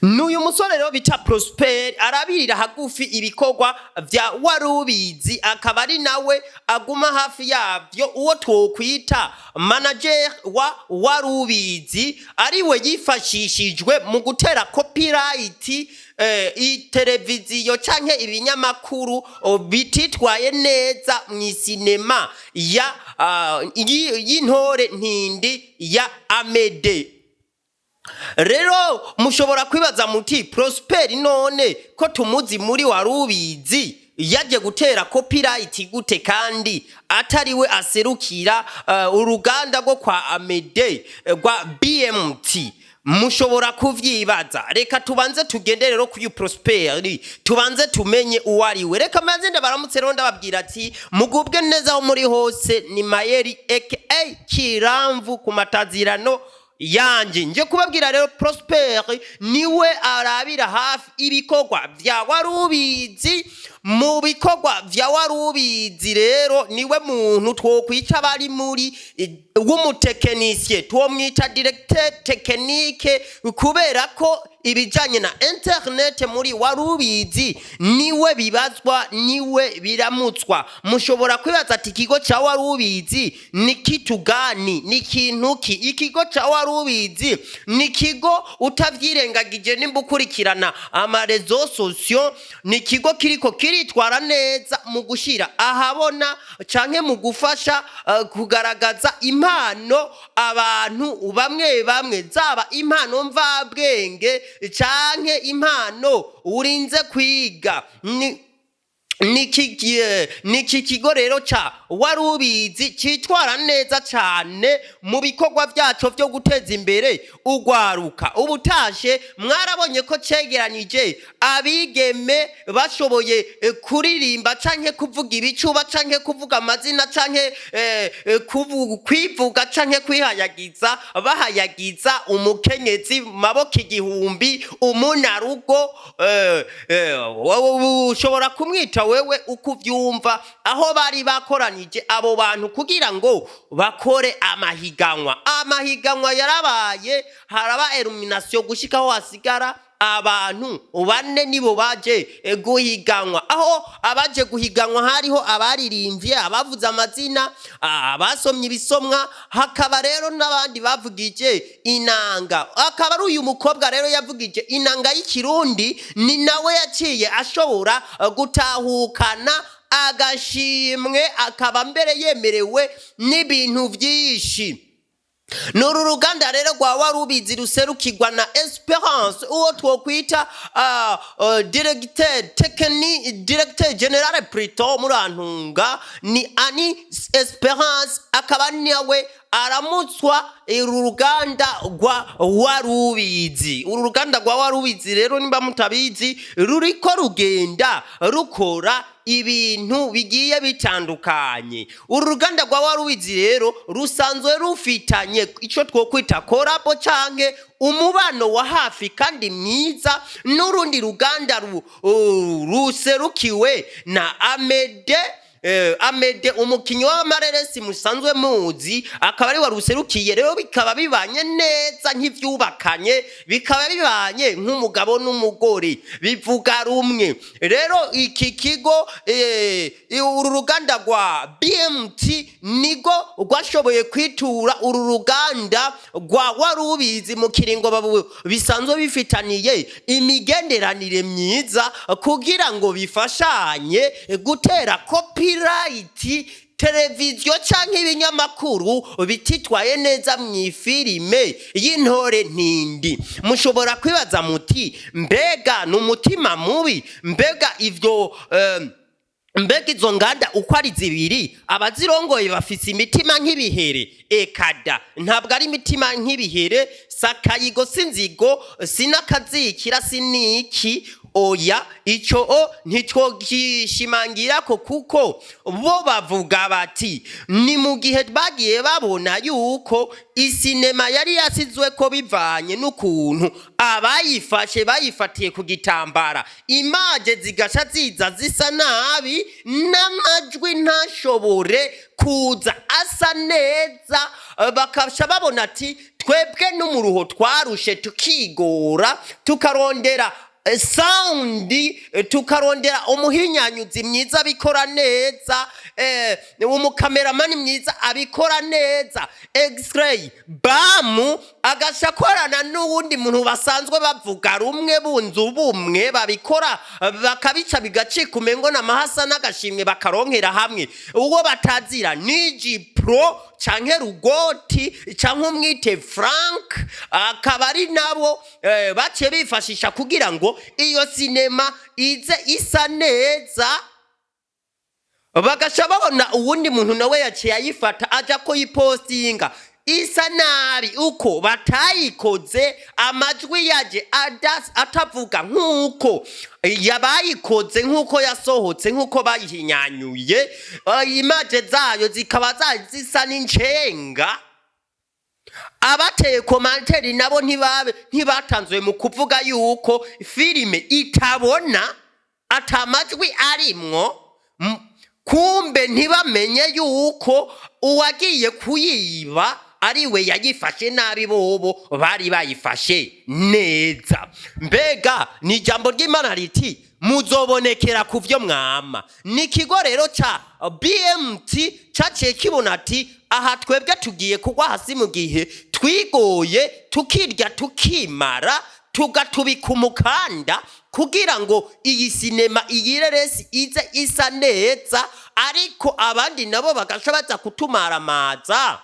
N'uyu musore rero bita Prosper arabirira hagufi ibikorwa vya Warubizi, akaba ari nawe aguma hafi yavyo, uwo twokwita manager wa Warubizi, ariwe yifashishijwe mu gutera copyright iteleviziyo canke ibinyamakuru bititwaye neza mw'isinema ya y'Intore Ntindi ya Amede. Rero mushobora kwibaza muti: "Prosper none ko tumuzi muri Warubizi, yaje gutera copyright gute kandi atariwe aserukira uruganda rwo kwa Amede rwa BMT?" Mushobora kuvyibaza. Reka tubanze tugende rero kuyu Prosper, tubanze tumenye uwo ari we. Reka mbanze ndabaramutse rero, ndababwira ati mugubwe neza aho muri hose. Ni Mayeri aka Kiramvu ku matazirano yanje. Nje kubabwira rero, Prosper niwe arabira hafi ibikorwa vya Warubizi. Mu bikorwa vya Warubizi rero niwe muntu twokwica bari muri w'umutekinisiye, twomwita directeur technique, kubera ko ibijanye na internet muri Warubizi niwe bibazwa, niwe biramutswa. Mushobora kwibaza ati: "Ikigo ca Warubizi ni kitu gani? Ni kintu ki?" Ikigo ca Warubizi ni ikigo, utavyirengagije nimba ukurikirana ama réseaux sociaux, ni ikigo kiriko kiritwara neza mu gushira ahabona canke mu gufasha kugaragaza impano abantu bamwe bamwe, zaba impano mvabwenge canke impano urinze kwiga. Ni iki kigo rero ca Warubizi citwara neza cane mu bikorwa vyaco vyo guteza imbere urwaruka. Ubutashe mwarabonye ko cegeranije abigeme bashoboye kuririmba canke kuvuga ibicuba canke kuvuga amazina canke kwivuga canke kwihayagiza, bahayagiza umukenyezi maboko igihumbi, umunarugo, wowe ushobora kumwita wewe uko uvyumva. Aho bari bakoranije abo bantu kugira ngo bakore amahiganwa. Amahiganwa yarabaye, haraba élimination gushika aho hasigara abantu bane, nibo baje guhiganwa. Aho abaje guhiganwa hariho abaririmbye, abavuze amazina, abasomye ibisomwa, hakaba rero n'abandi bavugije inanga. Akaba ari uyu mukobwa rero yavugije inanga y'ikirundi, ni nawe yaciye ashobora gutahukana agashimwe, akaba mbere yemerewe n'ibintu byinshi. Ni uru ruganda rero rwa Warubizi ruserukirwa na Esperance, uwo twokwita directeur technique, directeur général plutôt, murantunga, ni Ani Esperance, akaba nawe aramutswa uru ruganda rwa Warubizi. Uru ruganda rwa Warubizi rero, nimba mutabizi, ruriko rugenda rukora ibintu bigiye bitandukanye. Uru ruganda rwa Warubizi rero rusanzwe rufitanye ico twokwita collabo canke umubano wa hafi kandi mwiza n'urundi ruganda ruserukiwe na Amede, Amede umukinyi w'amareresi musanzwe muzi, akaba ari waruserukiye. Rero bikaba bibanye neza nk'ivyubakanye, bikaba bibanye nk'umugabo n'umugore, bivuga rumwe. Rero iki kigo, uru ruganda rwa BMT nigo rwashoboye kwitura uru ruganda rwa Warubizi mu kiringo bisanzwe bifitaniye imigenderanire myiza, kugira ngo bifashanye gutera copyright televiziyo canke ibinyamakuru bititwaye neza mw'ifilime y'Intore Ntindi. Mushobora kwibaza muti: "Mbega ni umutima mubi? Mbega ivyo mbega izo nganda uko ari zibiri abazirongoye bafise imitima nk'ibihere?" Ekada, ntabwo ari imitima nk'ibihere, sakayigo, sinzigo, sinakazikira, siniki, oya, ico o ntitwogishimangirako, kuko bo bavuga bati ni mu gihe bagiye babona yuko isinema yari yasizwe ko bivanye n'ukuntu abayifashe bayifatiye ku gitambara, images zigasha ziza zisa nabi, n'amajwi ntashobore kuza asa neza, bakasha babona ati Twebwe n'umuruho twarushe, tukigora, tukarondera sound, tukarondera umuhinyanyuzi mwiza abikora neza, umukameramani mwiza abikora neza, X-ray bamu agasha akorana n'uwundi muntu basanzwe bavuga rumwe, bunze ubumwe, babikora bakabica bigacika, umengo n'amahasa n'agashimwe bakaronkera hamwe. Uwo batazira Niji Pro canke Rugoti canke umwite Frank, akaba ari nabo baciye bifashisha kugira ngo iyo sinema ize isa neza. Bagaca babona uwundi muntu nawe yaciye ayifata, aja kuyipostinga isa nabi, uko batayikoze, amajwi yaje atavuga nk'uko yabayikoze, nk'uko yasohotse, nk'uko bayihinyanyuye, image zayo zikaba zari zisa n'incenga. Abateye commentaire nabo ntibabe ntibatanzwe mu kuvuga yuko filime itabona, ata majwi arimwo. Kumbe ntibamenye yuko uwagiye kuyiba ariwe yayifashe nabi, bobo bari bayifashe neza. Mbega ni ijambo ry'Imana riti: "Muzobonekera ku vyo mwama." Ni ikigo rero ca BMT caciye kibona ati: "Aha twebwe tugiye kugwa hasi mu gihe twigoye, tukirya, tukimara, tugatubika umukanda kugira ngo iyi sinema, iyi reresi ize isa neza, ariko abandi nabo bagaca baza kutumaramaza.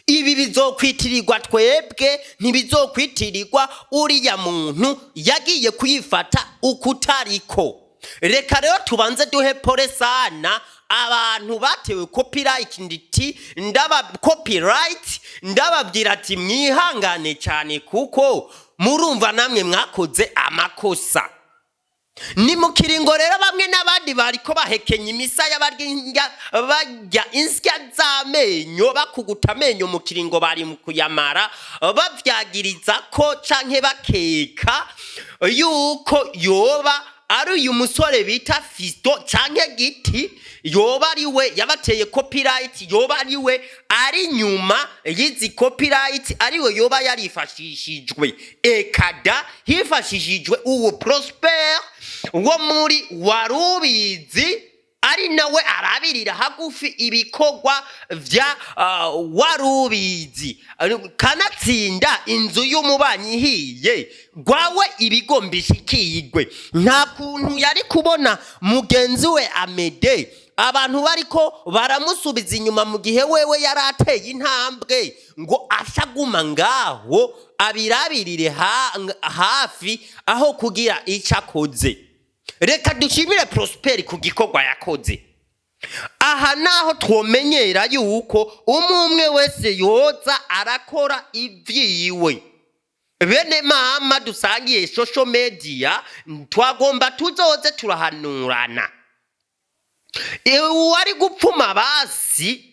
Ibi bizokwitirirwa twebwe, ntibizokwitirirwa uriya muntu yagiye kuyifata ukutariko. Reka rero tubanze duhe pole sana abantu batewe copyright." Nditi ndaba copyright, ndababwira ati: "Mwihangane cyane, kuko murumva namwe mwakoze amakosa." Ni mu kiringo rero bamwe n'abandi bariko bahekenya imisaya, barya barya insya z'amenyo, bakuguta amenyo mu kiringo bari mu kuyamara, bavyagiriza ko canke bakeka yuko yoba ari uyu musore bita Fisto canke Giti, yoba ari we yabateye copyright, yoba ari we ari nyuma y'izi copyright, ariwe yoba yarifashishijwe. Ekada, hifashishijwe uwo Prosper wo muri Warubizi, ari nawe arabirira hagufi ibikorwa vya Warubizi. Kanatsinda inzu y'umubanyi ihiye gwawe ibigomba ishikirwe. Nta kuntu yari kubona mugenzi we Amede abantu bariko baramusubiza inyuma mu gihe wewe yari ateye intambwe, ngo ashaguma ngaho abirabirire hafi aho kugira ico akoze. Reka dushimire Prosper ku gikorwa yakoze. Aha naho twomenyera yuko umwe umwe wese yoza arakora ivyiwe. Bene mama dusangiye social media, twagomba tuzoze turahanurana. Uwari gupfuma basi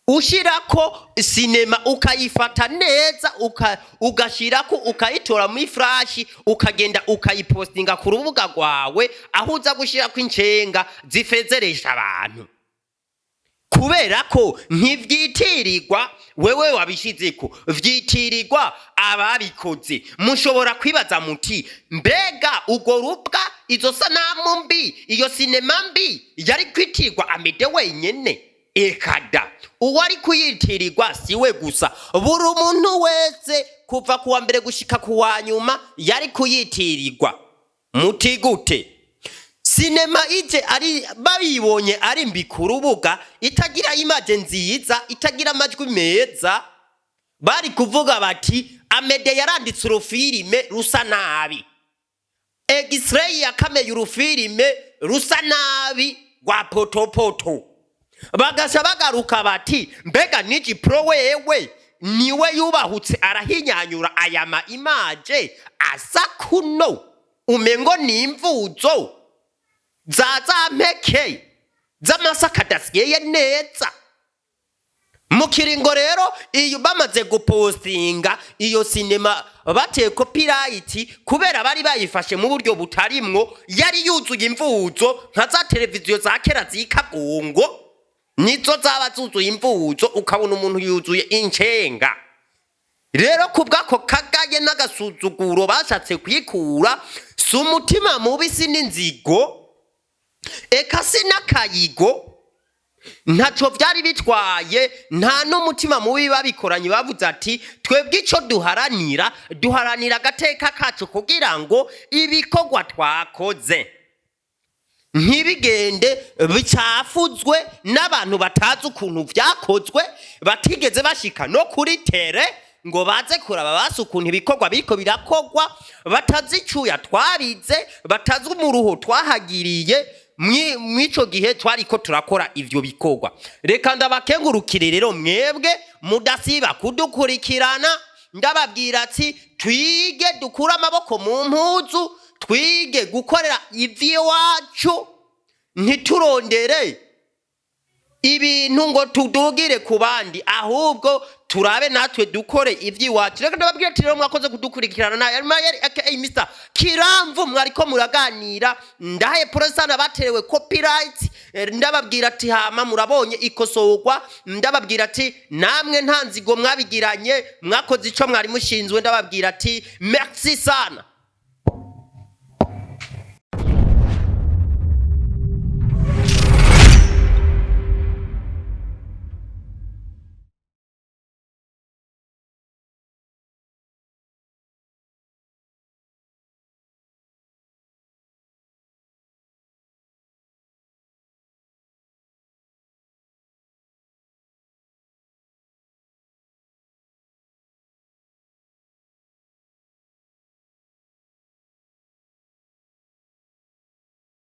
ushirako sinema ukayifata neza, ugashirako, ukayitora muri flash, ukagenda ukayipostinga ku rubuga rwawe, aho uza gushirako incenga zifezeresha abantu, kubera ko ntivyitirirwa wewe wabishizeko, vyitirirwa ababikoze. Mushobora kwibaza muti: "Mbega urwo rubwa, izo sanamu mbi, iyo sinema mbi yari kwitirirwa Amede wenyene?" Ekada, uwari kuyitirirwa si we gusa. Buri muntu wese kuva kuwa mbere gushika ku wa nyuma yari kuyitirirwa. Muti gute? Sinema ije ari babibonye ari mbi ku rubuga, itagira image nziza, itagira amajwi meza, bari kuvuga bati: "Amede yaranditse urufilime rusa nabi, X-ray yakameye urufilime rusa nabi rwa potopoto." Bagasha bagaruka bati: "Mbega Niji Pro wewe niwe yubahutse arahinyanyura aya ma image asa kuno, umengo ni imvuzo za mpeke z'amasaka adasyeye neza?" Mu kiringo rero iyo bamaze gupostinga iyo sinema bateye copyright, kubera bari bayifashe mu buryo butarimwo, yari yuzuye imvuzo nka za televiziyo za kera zikagongo, nizo zaba zuzuye imvuzo, ukabona umuntu yuzuye incenga. Rero ku bw'ako kagaye n'agasuzuguro bashatse kwikura, si umutima mubi, si n'inzigo, eka si n'akayigo, ntacyo byari bitwaye, nta n'umutima mubi babikoranye. Bavuze ati: "Twebwe icyo duharanira, duharanira agateka kacu kugira ngo ibikorwa twakoze ntibigende bicafuzwe n'abantu batazi ukuntu byakozwe, batigeze bashika no kuri terrain ngo baze kuraba basi ukuntu ibikorwa biriko birakorwa, batazi icuya twabize, batazi umuruho twahagiriye mw'ico gihe twariko turakora ivyo bikorwa." Reka ndabakengurukire rero mwebwe mudasiba kudukurikirana. Ndababwira ati: twige dukure amaboko mu mpuzu, twige gukorera ivy'iwacu, ntiturondere ibintu ngo tudugire ku bandi, ahubwo turabe natwe dukore ivy'iwacu. Reka ndababwira ati rero mwakoze kudukurikirana na Mayeri aka Mr Kiramvu, mwariko muraganira. Ndahaye porosana baterewe copyright. Ndababwira ati hama murabonye ikosorwa. Ndababwira ati namwe nta nzigo mwabigiranye, mwakoze ico mwari mushinzwe. Ndababwira ati merci sana.